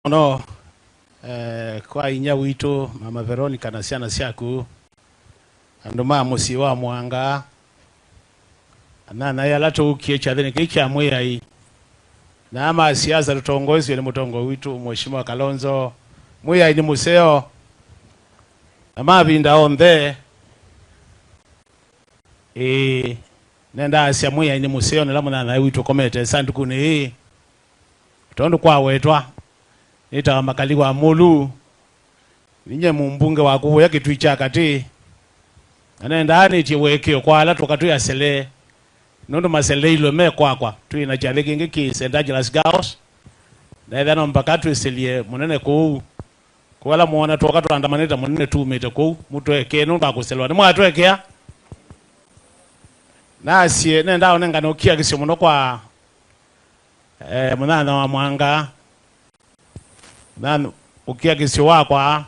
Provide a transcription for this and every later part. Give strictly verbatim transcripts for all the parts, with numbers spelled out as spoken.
mũno, eh, kwa inyia witũ, Mama Veronica, na syana syaku, andũ ma mũsyĩ wa Mwanga, anyanyae ala tũkie kyathĩnĩ kĩĩ kya Mwĩai, na ma siasa tũtongoesw'e nĩ mũtongoi witũ, Mheshimiwa Kalonzo. Mwĩai nĩ mũseo, na mavinda onthe, ĩĩ, nendaasya Mwĩai nĩ mũseo nĩla mũnyanyae witũ ũkomete sandukunĩ ĩĩ. Tondũ kwawetwa, nĩtawa Makali wa Mũlu, ninyie mũmbunge wa kũũya Kĩtui kya Katĩ, na nendaanĩtye ũekeo kwa ala tũka twĩ asele, nũndũ maseleilwe me kwakwa. Twĩ na kyathĩ kĩngĩ kĩ Saint Angelas Girls, na ethĩa no mpaka twĩsĩlye mũnene kũu. Kũu ala mwoona twoka tũandamanĩte mũnene tumĩte kũu, mũtwekee nũndũ wa kũselewa. Nĩmwatwekea? Nasye, nendaa ũnengane ũkiakisyo mũno kwa, eh, mũnyanya wa Mwanga. Na ũkiakisyo wakwa,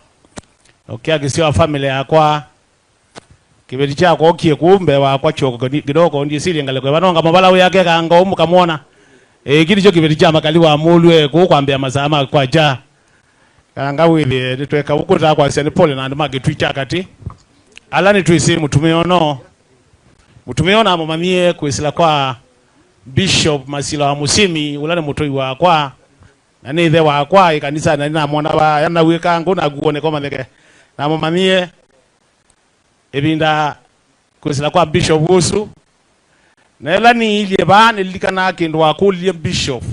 na ũkiakisyo wa family yakwa. Kĩveti kyakwa ũkie kũu mbee wakwa kyoko kĩdogo, ndisilye ngalĩko ĩva, no ngamo vala wĩakeka ngoo mũkamwona. Ĩĩ, kĩu nĩkyo kĩveti kya Makali wa Mũlu e kũu kwambĩa masaa ma kwakya. Kana ngawĩthĩe nĩtweka ũkũta kwasya nĩ pole na andũ ma Kĩtui kya Katĩ. Ala nĩtwĩsĩ mũtumĩa ũno. Mũtumĩa ũno namũmanyie kwĩsĩla kwa Bishop Masila wa Mũsyĩmi, ũla nĩ mũtũi wakwa, na nĩ ĩthe wakwa ĩkanisanĩ, na nĩnamwona vaya naw'ĩka ngũ na nguoneka ũmanyĩke. Namũmanyie ĩvinda kwĩsĩla kwa Bishop ũsu. Na ĩla niilye vaa, nĩlilikanaa kĩndũ wakũlilye Bishop.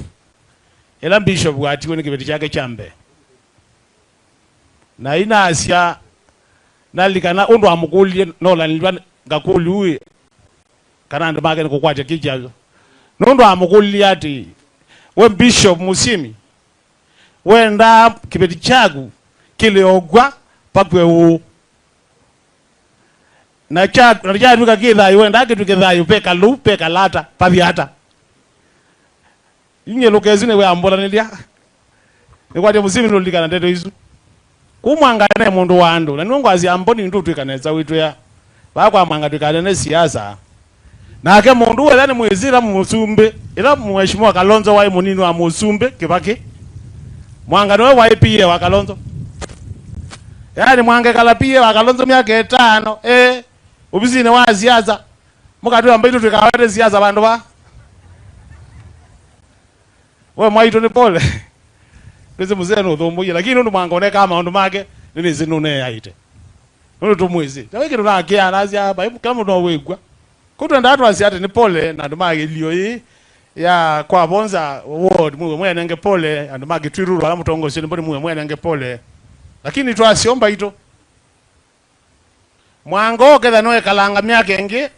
Ĩla Bishop watiwe nĩ kĩveti kyake kya mbee. Na inasya, nalikana ũndũ wamũkũlilye, nolanilw'a ngakũlw'a, kana andũ make nĩkũkwatya kĩ kyaw'o. Nũndũ wamũkũlilye atĩ, we Bishop Mũsyĩmi, wendaa kĩveti kyaku kĩle o kw'a vakw'e ũũ? Na kya-, na kyatw'ĩka kĩ thayũ, wendaa kĩtw'ĩke thayũ, vekala ũu, vekala ata, vathi ata? Inyie lũkesi nĩwe ambũlanĩlya. Nĩkwatya Mũsyĩmi nũlilikana ndeto isu. Kũu Mwanga ne mũndũ wa andũ, na nĩwe ngwasya Amboni ndũtwĩka nesa witwĩa. Vaa kwa Mwanga twĩkanene siasa. Nake mũndũ wetha nĩ mwĩsĩ ĩla mũsumbĩ, ĩla Mheshimiwa Kalonzo waĩ mũnini wa mũsumbĩ Kĩvakĩ. Mwanga nĩwe waĩ P A wa Kalonzo. Yaani Mwanga ekala P A wa Kalonzo myaka ĩtano, eh, ovisinĩ wa siasa. Mũkatwĩa mbaitũ twĩkawete siasa vandũ va. We mwaitũ nĩ pole. Nĩsĩ mũsee nũthũmbũie, lakini nũndũ Mwanga ũnekaa maũndũ make, nĩnĩsĩ nũneeaĩte. Nũndũ tũmwĩsĩ. Na wĩ kĩndũ nakĩa, nasya, vai, kĩla mũndũ no wĩkw'a. Kũu twendaa twasya atĩ nĩ pole na andũ ma ĩlio ĩĩ ya kwa Vonza ward, mwĩwe mwenenge pole, andũ ma Kĩtui Rural ala mũtongoesye nĩ Mboni, mwĩwe mwenenge pole. Lakini twasyo mbaitũ. Mwanga ũketha nũekalanga myaka ĩngĩ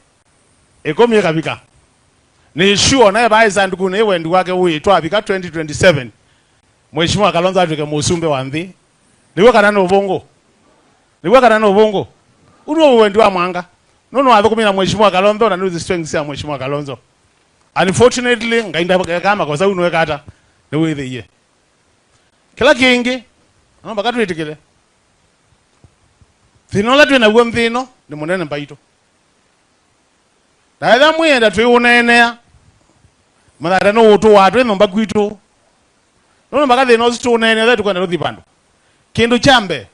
ĩkũmi ĩkavika. Nĩ sure naye vaa ĩsandukunĩ ĩ wendi wake ũĩ twavika twenty twenty-seven, Mheshimiwa Kalonzo atw'ĩke mũsumbĩ wa nthĩ. Nĩw'o kana nĩ ũvũngũ? Nĩw'o kana nĩ ũvũngũ? Ũu nĩw'o wendi wa Mwanga. Nũndũ nĩwathũkũmie na Mheshimiwa Kalonzo na nĩwĩsĩ strengths sya Mheshimiwa Kalonzo. Unfortunately, Ngai ndaekaa makosa, ũu nĩweka ata? Nĩwĩthĩie. Kĩla kĩngĩ, no mpaka twĩtĩkĩle. Thĩna ũla twĩ naw'o nthĩ ĩno nĩ mũnene mbaitũ. Na ethĩwa mwĩenda twĩũneenea, mũthata nũũtũwaa twĩ nyũmba kwitũ. Nũndũ mpaka thĩna ũsu tũũneenea, ethĩwa tũkwenda tũthi vandũ. Kĩndũ kya mbee,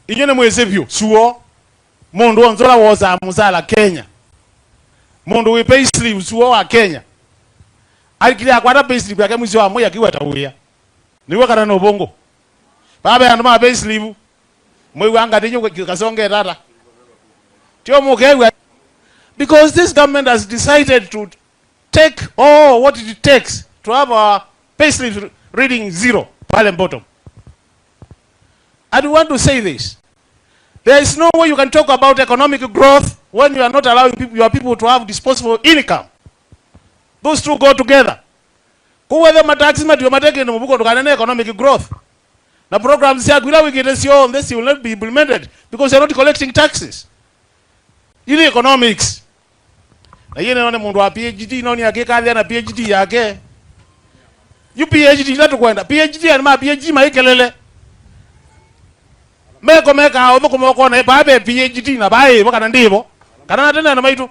inyuĩ nĩmwĩsĩ vyũ, suo, mũndũ w'onthe ũla wosaa mũsala Kenya, mũndũ wĩ payslip suo wa Kenya, alikile akwata payslip yake mwisho wa mwei akiwa ta wĩa. Nĩw'o kana nĩ ũvũngũ? Vaa ve andũ ma payslip. Mwĩw'a ngatĩ yu kasongete ata? Tio mũkew'a. Because this government has decided to take all what it takes to have our payslip reading zero pale bottom. And we want to say this. There is no way you can talk about economic growth when you are not allowing people, your people to have disposable income. Those two go together. Kwoou ethĩwa mataxi matiwe mate kĩndũ mũvuko, ndũkanene economic growth. Na programs syaku ila wĩkĩte syonthe, she will not be implemented because you're not collecting taxes. Ili economics. Na yĩĩ nĩyo nĩ mũndũ wa P H D, no nĩ akĩkathĩa na P H D yake. Yu P H D ila tũkwenda. P H D and ma P H D maikelele. Meko mekaa ũthũkũma ũkona, "Ĩ, vaa ve P H D na vaa ĩvo kana ndĩvo." Kana na tene andũ maitũ.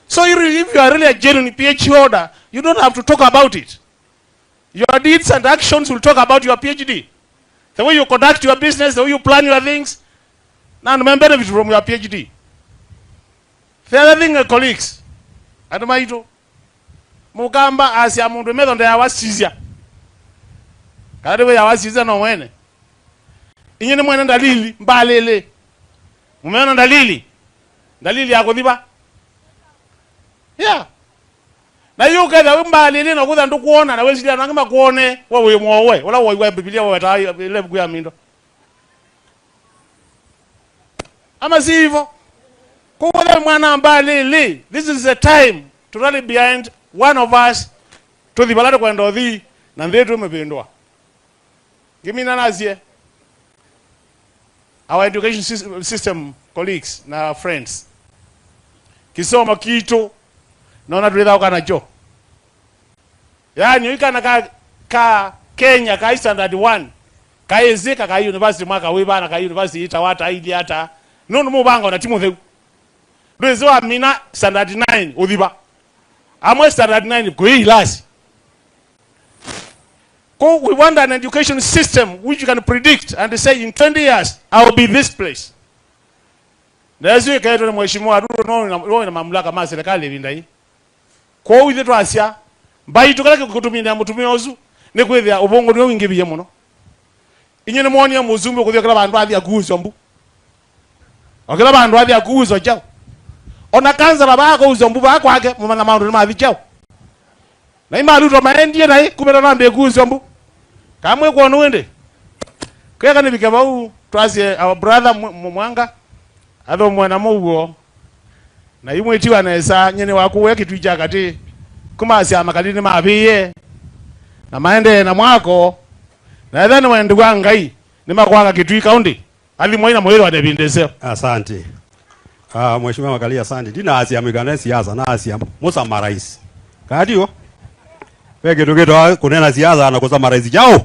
So you really, if you are really a genuine P H D holder, you don't have to talk about it. Your deeds and actions will talk about your P H D. The way you conduct your business, the way you plan your things, na andũ me benefit from your P H D. The other thing, eh, colleagues, andũ maitũ, Mũkamba asya mũndũ metho ndeyawasisya. Kana nĩwe yawasisya no mwene. Inye nĩ mwene ndalili, mbalĩlĩ. Mũmeona ndalili? Ndalili ya kũthiva. Yeah. Na yu ũketha wĩ mbalĩlĩ na kũtha ndũkwona na wĩsilya nangĩ makwone, we wĩ mwowe, ũla woiwa Biblia wewetaa ĩla ĩvuku ya mindo. Ama sivyo? Kwoou we mwana mbalĩlĩ, this is the time to rally behind one of us, tũthi vala tũkwenda ũthi, na nthĩ tũmĩvĩndũa. Ngĩmina nasye, our education sys-, system, colleagues na friends, kĩsomo kitũ, nona tũlĩthaũka nakyo. Yaani, ũi kana ka, ka Kenya, kai standard one, kaĩsĩ ka, kai university mwaka wĩva, na kai university ĩtawa ata, ilyĩ ata, nũndũ mũvango na ti mũtheu. Ndwĩsĩ wamina standard nine ũthiva. Amwe standard nine kwĩ ilasi. Ko, we want an education system which you can predict and say, "In twenty years, I will be this place." Na ĩsu ĩkaetwe nĩ mheshimiwa Ruto, no na, no na mamlaka ma serikali ĩvinda ĩĩ. Kwoou ithyĩ twasya, mbaitũ kala kĩkũtũmĩnĩa mũtumĩa ũsu, nĩ kwĩthĩa ũvũngũ nĩw'o wingĩvie mũno. Inyuĩ nĩmwonie mũsumbĩ ũkũthi o kĩla vandũ athi akuusya mbu. O kĩla vandũ athi akuusya kyaũ. O na kansala vaa akausya mbu vaa kwake, mũmanya maũndũ nĩmathi kyaũ. Na imalutwa maendie naĩ, kumĩla nambĩe kuusya mbu. Kamwe kwonu ĩndĩ. Kweka nĩvike vau, twasye our brother Mw-, Mw-, Mwanga, athũmũe na mũuo. Na yu mwĩtiwa nesa, nyie nĩwakũĩa kĩtui kya katĩ. Kuma syama katĩ nĩmavĩĩe. Na maendee na mwako. Na ethĩwa nĩ wendi wa Ngai, nĩmakwaka Kitui County. Athimwai na mwĩthwa na ĩvinda ĩseo. Asante. Ah, Mheshimiwa Makali, asante. Ndinaasya mĩkana ya siasa, naasya mũsummarize. Kana tiw'o? Ve kĩndũ kĩtawa kũneena siasa na kũsummarize kyaũ?